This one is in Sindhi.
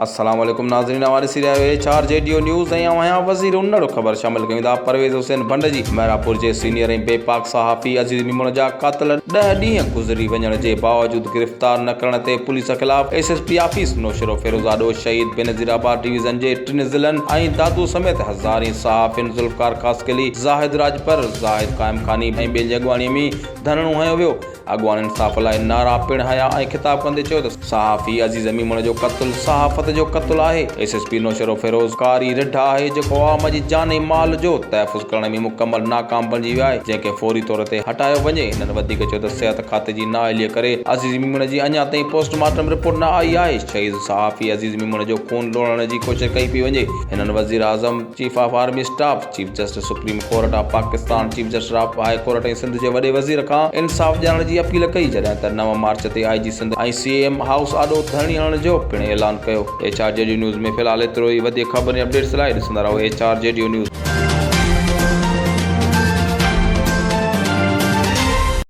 السلام عليڪم ناظرين اوهان ڏسي رهيا آهيو H R G D O news ۽ آئون آهيان وزير انڙ خبر شامل ڪيون ٿا پرويز حسين ڀنڊ جي محرابپور جي سينيئر ۽ بي پاڪ صحافي عزيز ميمڻ جا قاتل ڏهه ڏينهن گذري وڃڻ جي باوجود گرفتار نه ڪرڻ تي پوليس خلاف S S P office Naushahro Feroze آڏو شهيد بينظير آباد ڊويزن جي ٽن ضلعن ۽ دادو سميت هزارين صحافين ذوالفقار خاصخيلي، زاهد راڄپر، زاهد قائمخاني ۽ ٻين جي اڳواڻي ۾ ڌرڻو هنيو ويو. اڳواڻن انصاف لاء نعرا پڻ هنيا ۽ خطاب ڪندي چيو ته صحافي عزيز ميمڻ جو قتل صحافت جو قتل آهي، ايس ايس پي نوشهروفيروز ڪاري رڍ آهي جيڪو عوام جي جان ۽ مال جو تحفظ ڪرڻ ۾ مڪمل ناڪام بڻجي ويو آهي جنهن کي فوري طور تي هٽايو وڃي، هنن وڌيڪ چيو ته صحت کاتي جي نااهلي ڪري عزيز ميمڻ جي اڃا تائين پوسٽ مارٽم رپورٽ نه آئي آهي، شهيد صحافي عزيز ميمڻ جو خون لوڙهڻ جي ڪوشش ڪئي پئي وڃي، هنن وزيراعظم، chief of army staff, chief justice supreme court of Pakistan, chief justice of high court ۽ Sindh جي وڏي وزير کان انصاف ڏيارڻ جي اپيل ڪئي، جڏهن ته 9 مارچ تي آء جي سنڌ ۽ سي ايم هائوس آڏو ڌرڻي هڻڻ جو پڻ اعلان ڪيو. H R G D news ۾ في الحال ايترو ئي، وڌيڪ خبرن ۽ اپڊيٽس لاء ڏسندا رهو H R G D news.